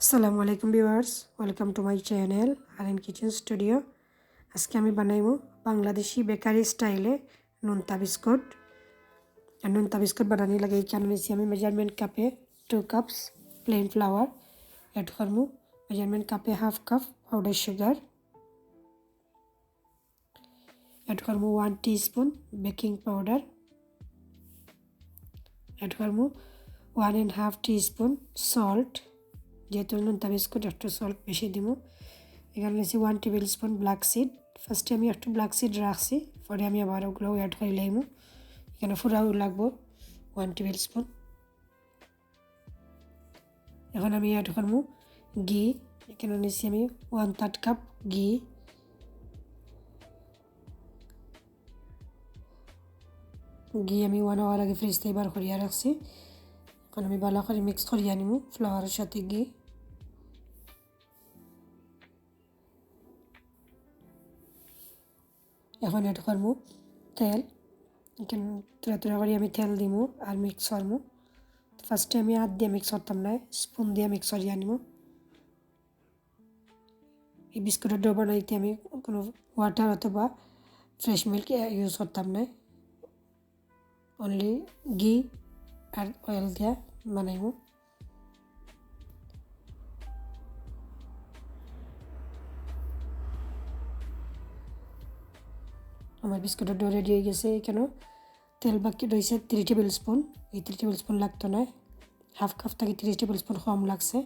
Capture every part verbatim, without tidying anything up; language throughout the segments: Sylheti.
আসসালামু আলাইকুম viewers, welcome to my channel Alin Kitchen Studio। আজকে আমি বানাইমু বাংলাদেশি বেকারি স্টাইলে নোনতা বিস্কুট। আর নোনতা বিস্কুট বানানি লাগে, এখানো নিছি আমি মেজারমেন্ট কাপে two cups plain flour, add করমু মেজারমেন্ট কাপে half cup powder sugar, add করমু one teaspoon baking powder, add করমু one and half teaspoon salt. যেহেতু নোনতা বিস্কুট, একটু সল্ট বেশি দিমু। এখানো নিছি one tablespoon black seed. ফার্স্টে আমি একটু ব্ল্যাক সিড রাখছি, পরে আমি আবার ওগুলো অ্যাড করি লাইমু। এখানো পুরাও লাগবো ওয়ান টেবিল স্পুন। এখন আমি অ্যাড করমু ঘি। এখানো নিছি আমি ওয়ান থার্ড কাপ ঘি। ঘি আমি ওয়ান আওয়ার আগে ফ্রিজ থাকি বার করিয়া রাখছি। এখন আমি ভালা করি মিক্স করিয়া নিমু ফ্লাওয়ারের সাথে ঘি। এখন অ্যাড করমু তেল। এখানো থুড়া থুড়া করি আমি তেল দিমু আর মিক্স করমু। ফার্স্টে আমি হাত দিয়া মিক্স করতাম না, স্পুন দিয়া মিক্স করিয়া নিমু। এই বিস্কুটের ডো বানাইতে আমি কোনো ওয়াটার অথবা ফ্রেশ মিল্ক ইউজ করতাম না, অনলি ঘি আর অয়েল দিয়া বানাইমু। আমার বিস্কুটের ডো রেডি হয়ে গেছে। এখানো তেল বাকি রয়েছে থ্রি টেবিল স্পুন। এই থ্রি টেবিল স্পুন লাগতো না, হাফ কাপ থাকি থ্রি টেবিল স্পুন কম লাগছে।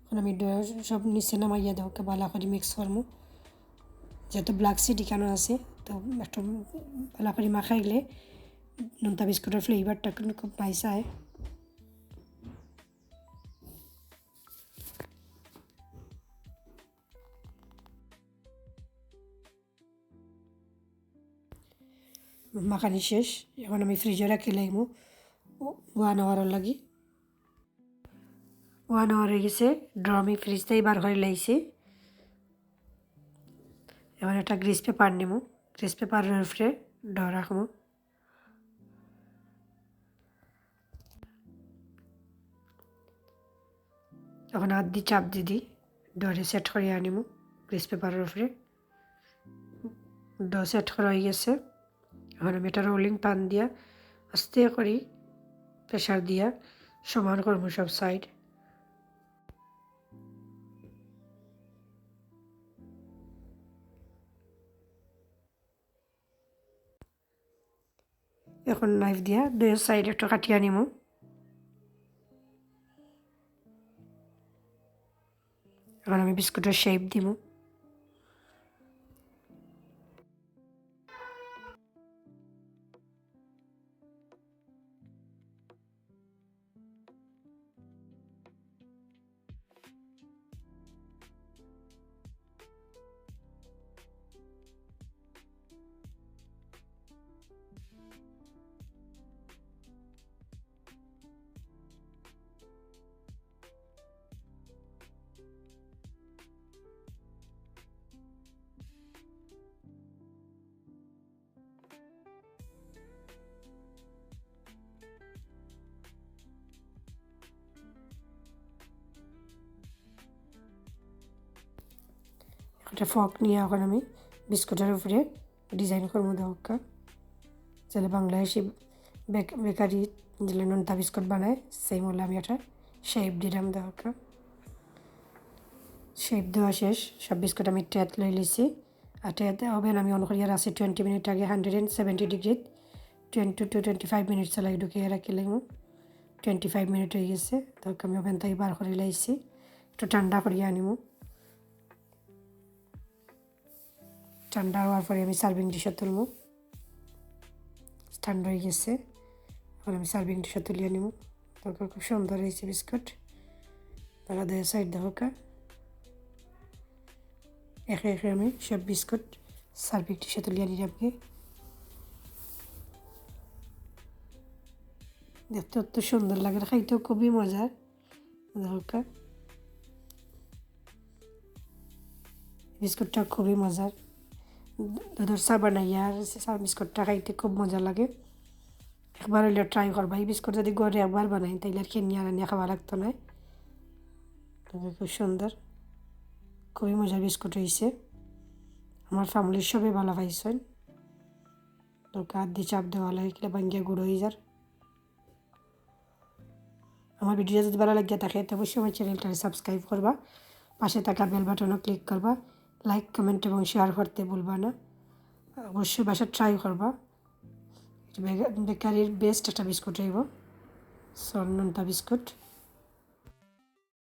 এখন আমি ডো সব নিচে নামাইয়া দেওকে ভালা করি মিক্স করমু। যেহেতু ব্ল্যাক সিড এখানো আছে, তো একটু ভালা করি মাখাইলে নোনতা বিস্কুটের ফ্লেভারটা কিন্তু খুব নাইস হয়। মাখানি শেষ। এখন আমি ফ্রিজে রাখি লাইমু ওয়ান আওয়ারর লাগি। ওয়ান আওয়ার হয়ে গেছে, ডো আমি ফ্রিজ থাকি বার করি লাইছি। এখন একটা গ্রিস পেপার নিমু, গ্রিস পেপারের উপরে ডো রাখমু। এখন হাত দি চাপ দি দি ডোরে সেট করিয়া আনিমু গ্রিস পেপারের উপরে। ডো সেট করা হয়ে গেছে। এখন আমি এটা রোলিং পান দিয়া আস্তে করি প্রেশার দিয়া সমান করমু সব সাইড। এখন নাইফ দিয়া দুই সাইড একটু কাটিয়া নিমু। এখন আমি বিস্কুটের শেপ দিমু। একটা ফর্ক নিয়া এখন আমি বিস্কুটের উপরে ডিজাইন করমু দেওকা। যেলা বাংলাদেশি বেক-, বেকারি যেলা নোনতা বিস্কুট বানায়, same অলা আমি একটা শেপ দিলাম দেওকা। শেপ দেওয়া শেষ, সব বিস্কুট আমি ট্রেত লই লিছি। আর ট্রেত ওভেন আমি on করিয়া রাখছি twenty মিনিট আগে hundred and seventy degree, twenty to twenty five minute চলাই ঢুকিয়া রাখি লাগবো। Twenty five মিনিট হয়ে গেছে, তো আমি ওভেন থাকি বার করি লাইছি, একটু ঠান্ডা করিয়া আনিমু। ঠান্ডা হওয়ার পরে আমি সার্ভিং ডিশে তুলমু। ঠান্ডা হয়ে গেছে, এখন আমি সার্ভিং ডিশে তুলিয়া নিমু। তারপর খুব সুন্দর হয়েছে বিস্কুট। তারা দুই সাইড দেওকা। একে একে আমি সব বিস্কুট সার্ভিং ডিশে তুলিয়া নিলাম কি। দেখতে অত সুন্দর লাগে, খাইতেও খুবই মজার। দেওকা। বিস্কুটটা খুবই মজার। দুধর চা বানাইয়া আর চা বিস্কুটটা খাইতে খুব মজা লাগে। একবার হইলে ট্রাই করবা। এই বিস্কুট যদি ঘরে একবার বানাই, তাইলে আর কিনিয়া আনিয়া খাওয়া লাগতো না। খুব সুন্দর, খুবই মজার বিস্কুট অইছে। আমার ফ্যামিলির সবে ভালা পাইছইন। তো কাত দি চাপ দেওয়া লাগে, কিলা ভাঙ্গিয়া গুঁড়ো অই যার। আমার ভিডিও যদি ভালা লাগিয়া থাকে, তো অবশ্যই আমার চ্যানেলটা সাবস্ক্রাইব করবা, পাশে থাকা বেল বাটনও ক্লিক করবা, লাইক, কমেন্ট এবং শেয়ার করতে ভুলবা না। অবশ্যই বাসাত ট্রাই করবা। এটা বেকা-, বেকারির বেস্ট একটা বিস্কুট অইব, সন নোনতা বিস্কুট।